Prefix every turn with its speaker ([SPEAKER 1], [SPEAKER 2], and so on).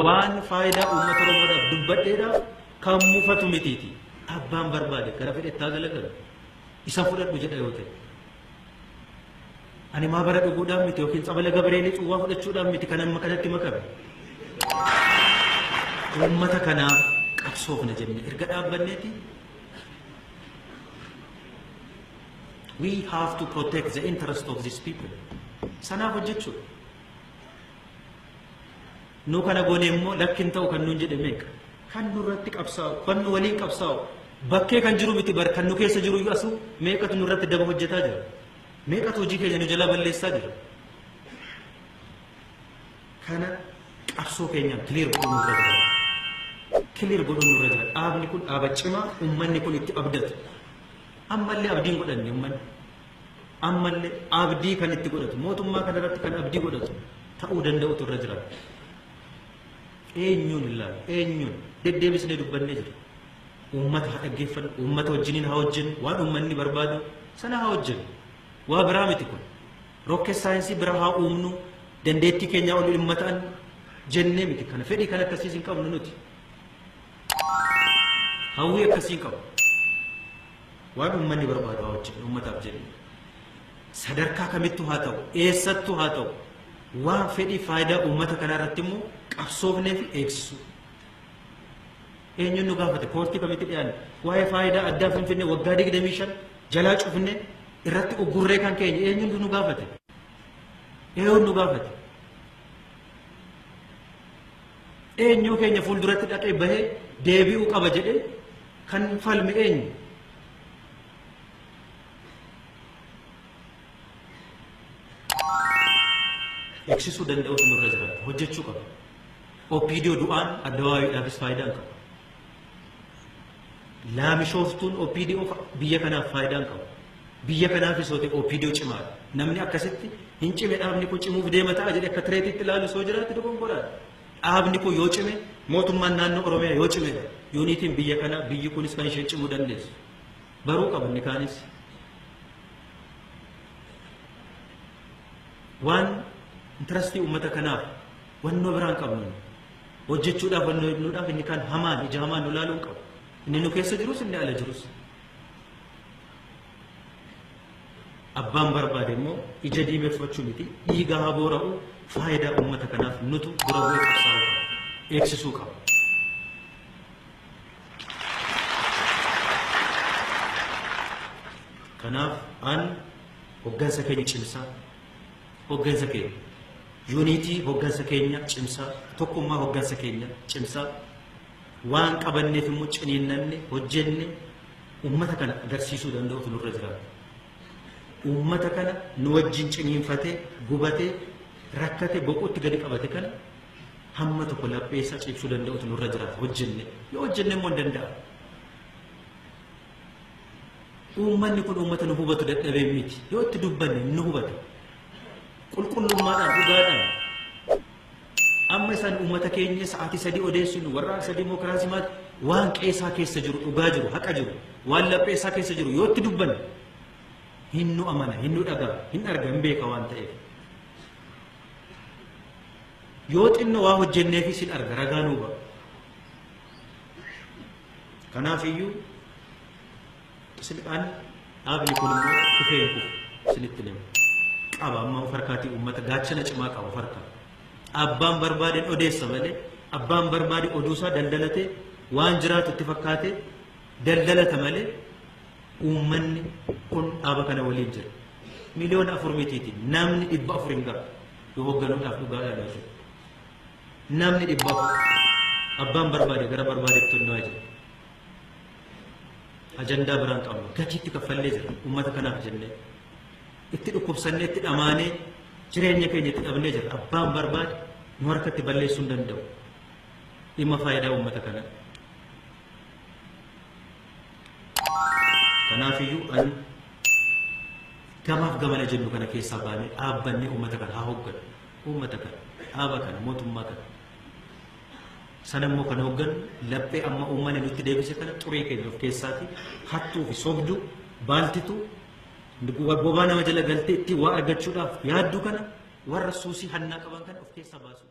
[SPEAKER 1] Waan faayidaa uummata Oromoodhaaf dubbadheedhaaf kan mufatu mitiiti. Abbaan barbaade gara fedhetti haa galagalu. Isa fudhadhu jedha yoo ta'e. Ani maa bara dhuguudhaan miti yookiin tsabala Gabireelii cuwwaa fudhachuudhaan miti kan amma kanatti makame. Uummata kanaaf qabsoofna jenne erga dhaabbanneeti. We have to protect the interest of these people. Sanaaf hojjechuudha. Nu kana goone immoo lakki hin ta'u kan nuun jedhe meeqa? Kan nurratti qabsaa'u, kan nu waliin qabsaa'u, bakkee kan jiru miti bar kan nu keessa jiru iyyuu asuu meeqatu nurratti daba hojjetaa jira? Meeqatu hojii keenya nu jalaa balleessaa jira? Kana qabsoo keenyaan clear godhuun nurra jira. Clear godhuun nurra jira. Dhaabni kun dhaaba cimaa uummanni kun itti abdatu. Ammallee abdiin godhanne uummanni. Ammallee abdii kan itti godhatu mootummaa kana irratti kan abdii godhatu ta'uu danda'utu irra jira. Eenyuun ilaalu eenyuun deddeebisnee dubbannee jira. Uummata haa dhaggeeffannu, uummata wajjiniin haa hojjennu, waan uummanni barbaadu sana haa hojjennu. Waa biraa miti kun. Rocket science biraa haa uumnu, dandeettii keenyaa ol dhimma ta'an jennee miti kana. Fedhii kan akkasiis hin qabnu nuti. Hawwii akkasii hin qabu. Waan uummanni barbaadu haa hojjennu uummataaf jennee. Sadarkaa kamittuu haa ta'u, eessattuu haa ta'u, waan fedhii faayidaa uummata kanaa irratti immoo qabsoofnee fi eegsisuu. Eenyuun nu gaafate? Koortii kamitti dhiyaanne? Waa'ee faayidaa addaa Finfinnee waggaa 25 jalaa cufnee irratti uggurree kan keenya eenyuun nu gaafate? Eenyuun nu gaafate? Eenyuu keenya fuulduratti dhaqee bahee deebi'uu qaba jedhee kan falme eenyu? Eegsisuu danda'utu nurra jiraata. Hojjechuu qaba. OPDO du'aan addawaawiidhaafis faayidaa hin qabu. Laamishooftuun OPDO biyya kanaaf faayidaa hin qabu. Biyya kanaafis yoo ta'e OPDO cimaadha. Namni akkasitti hin cime dhaabni kun cimuuf deema ta'a jedhee akka tireetiitti ilaalu soo jiraate dogongoraadha. Dhaabni kun yoo cime mootummaan naannoo Oromiyaa yoo cimedha. Yuunitiin biyya kanaa biyyi kunis kan isheen cimuu dandeessu. Baruu qaba inni kaanis. Waan intarastii uummata kanaaf wannoo biraan qabnu hojjechuudhaaf wannoo hidhnuudhaaf inni kaan hamaan ija hamaan nu ilaaluu hin qabu. Inni nu keessa jirus inni ala jirus. Abbaan barbaade immoo ija diimeffachuu miti dhiiga haa boora'u faayidaa uummata kanaaf nutu dura bu'ee qabsaa'uu qaba. Eegsisuu qaba. Kanaaf an hoggansa keenya cimsaa hoggansa keenya yuunitii hoggansa keenya cimsaa tokkummaa hoggansa keenya cimsaa waan qabanneef immoo ciniinnanne hojjenne uummata kana agarsiisuu danda'utu nurra jiraata. Uummata kana nu wajjin ciniinfatee gubatee rakkate boquutti gadi qabate kana hamma tokko laphee isaa cibsuu danda'utu nurra jiraata hojjenne yoo hojjenne immoo hin danda'a. Uummanni kun uummata nu hubatu dadhabee miti. Yoo itti dubbanne nu hubata. Qulqullummaadhaan dhugaadhaan amma isaan uummata keenya sa'aatii sadii odeessinu warraaqsa dimookiraasii maal waan qeesaa keessa jiru dhugaa jiru haqa jiru waan laphee isaa keessa jiru yoo itti dubbanne hin nu amana hin nu dhagaa hin arga hin beeka waan ta'eef. Yoo xinnoo waa hojjenneefis hin arga ragaa nuu ba'a. Kanaaf iyyuu isin dhaabni kun immoo kufee hin kufu isinitti hima. Qaba amma of harkaatii uummata gaachana cimaa qaba of harkaa. Abbaan barbaadeen odeessa malee abbaan barbaade oduusaa daldalatee waan jiraatu itti fakkaatee daldalata malee uummanni kun dhaaba kana waliin jira. 4 miliyoona mitiiti namni 400 hin gahu yoo hoogganuudhaaf dhugaadhaan yoo ta'e. Namni 400 abbaan barbaade gara barbaadetti onnaa jira. Ajandaa biraan qabnu gatiitti kaffallee jira uummata kanaaf jennee itti dhukkubsannee itti dhamaanee jireenya keenya itti dhabnee jira. Abbaan barbaade nu harkatti balleessuu hin danda'u. Dhimma faayidaa uummata kanaa. Kanaafiyyuu ani gamaaf gamana jennu kana keessaa baanee dhaabbannee uummata kana haa hooggannu. Uummata kana, dhaaba kana, mootummaa kana. Sana immoo kan hooggannu laphee amma uummanni nutti deebise kana xurii keenya of keessaati hattuu fi sobduu baaltitu bobaa nama jala galtee ittiin waa argachuudhaaf yaaddu kana warra suusii hannaa qaban kana of keessaa baasuu.